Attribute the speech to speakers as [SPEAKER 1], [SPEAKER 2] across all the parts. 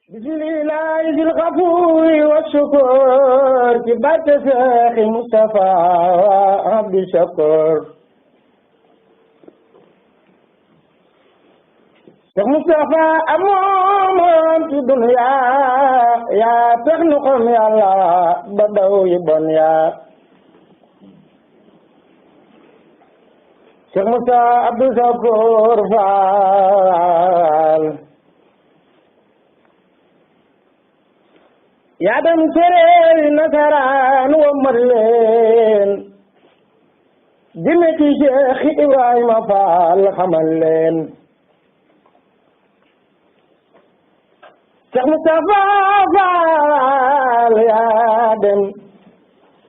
[SPEAKER 1] bismillahi sil xafuuri wa sukur ci barke Seexi Mustafa Abdu Shakur Seex Mustafa amoon ci dunya yaa tax nu xam Yàlla ba daw yi bon yaa Seex Mustafa Abdu Shakur Faal yaa dem tere nasaraan wa mat leen jëme ci Cheikh Ibrahima Fall xamal leen Cheikh Moustapha Fall yaa dem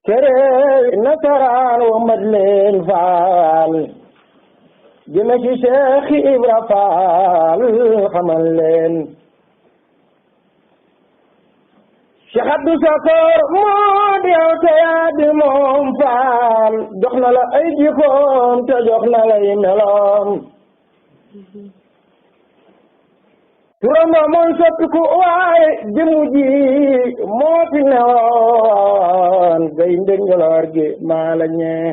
[SPEAKER 1] tere nasaraan wa mat leen Fall jëme ci Cheikh Ibrahima Fall xamal leen Cheikh Abdou Shakur moo di yow te yaa di moom Faal jox na la ay jikkoom te jox na lay meloom turam ba mooy soppiku waaye jëmu ji moo fi newoon gay ndëngaloor gi maa la ñee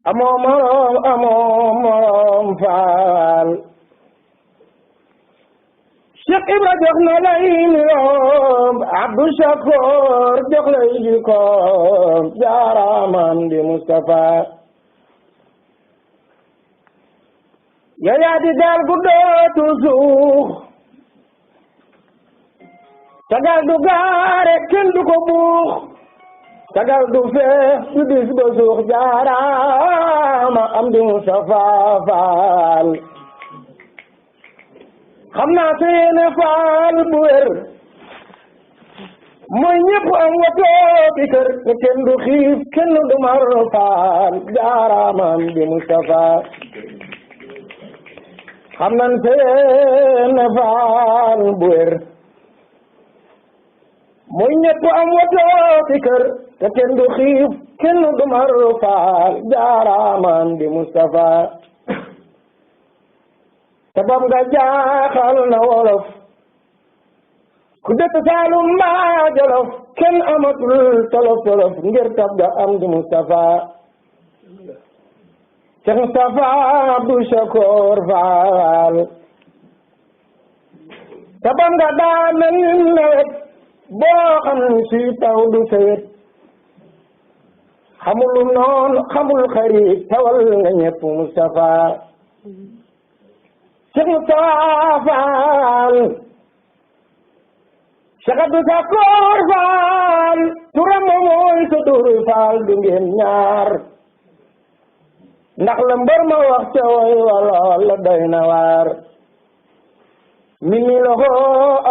[SPEAKER 1] amoo moroom Faal Cheikh Ibra jox na lay niyoom Abdou Shakur jox lay jikkoom jaaraamam di Mustafa yaa di gaal gu dootu suux tagal du gaare kenn du ko buux tagal du feex du dis ba suux jaaraama am di Mustafa Faal xam naa te yéene Faal bu wér mooy ñëpp am woto bi kër ne kenn du xiif kenn du mar Faal jaaraamam di Mustafa xam naa te yéene Faal bu wér mooy ñëpp am woto bi kër ne kenn du xiif kenn du mar Faal jaaraamam di Mustafa sabab nga jaaxal na wolof ku dëkk Saalum mbaa Jolof kenn amatul tolof ngir tab ga am di Mustafa Cheikh Mustafa Abdou Shakur Faal sabab nga daa mel ni nawet boo xam ni suy taw du sawet xamul noon xamul xarit tawal nga ñëpp Mustafa Cheikh Mustafa Fall Cheikh Abdou Shakur Fall turam mooy sa tur Fall du ngeen ñaar ndax la mbër ma wax ca way wala doy na waar min ni loxo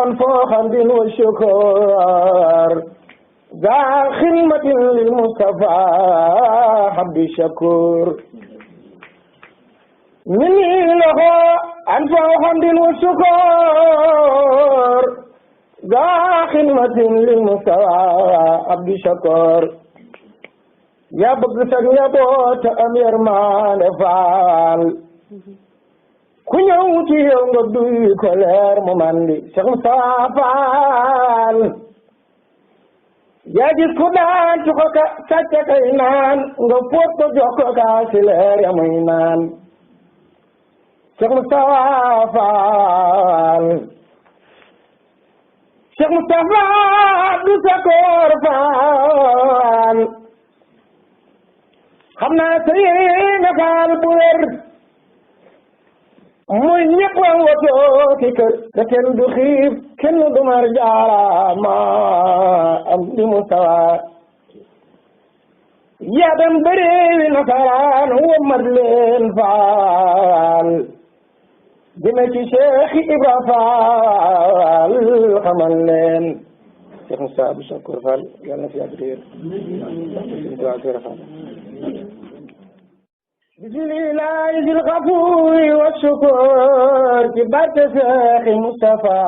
[SPEAKER 1] an foo xam din wa shukur daa xidmatin lil Mustafa Abdou Shakur minni loxo an foo hamdin wa shukur gaa xidmatin lil Mustafa Abdou Shakur yaa bëgg sa njaboot am yërmande Faal ku ñëw ci yow nga duy ko leer mu mandi Cheikh Mustafa Faal yaa gis ku daan ci ko ka sàcc kay naan nga fóot ko jox ko kaasi leer ya muy naan Cheikh Mustafa Faal Cheikh Mustafa Abdou Shakur Faal xam naa sa yéene Faal bu wér muy ñëpp am woto ci kër te kenn du xiif kenn du mar jaaraama am di Mustafa yaa dem bëreewi nasaraan wa mat leen Faal jëme ci Cheikh Ibra Fall xamal leen Cheikh Moustapha Abdou Shakur Fall yàlla na fi yàgg te wér bismillahi sil xafuuri wa sukur ci barke Cheikh Moustapha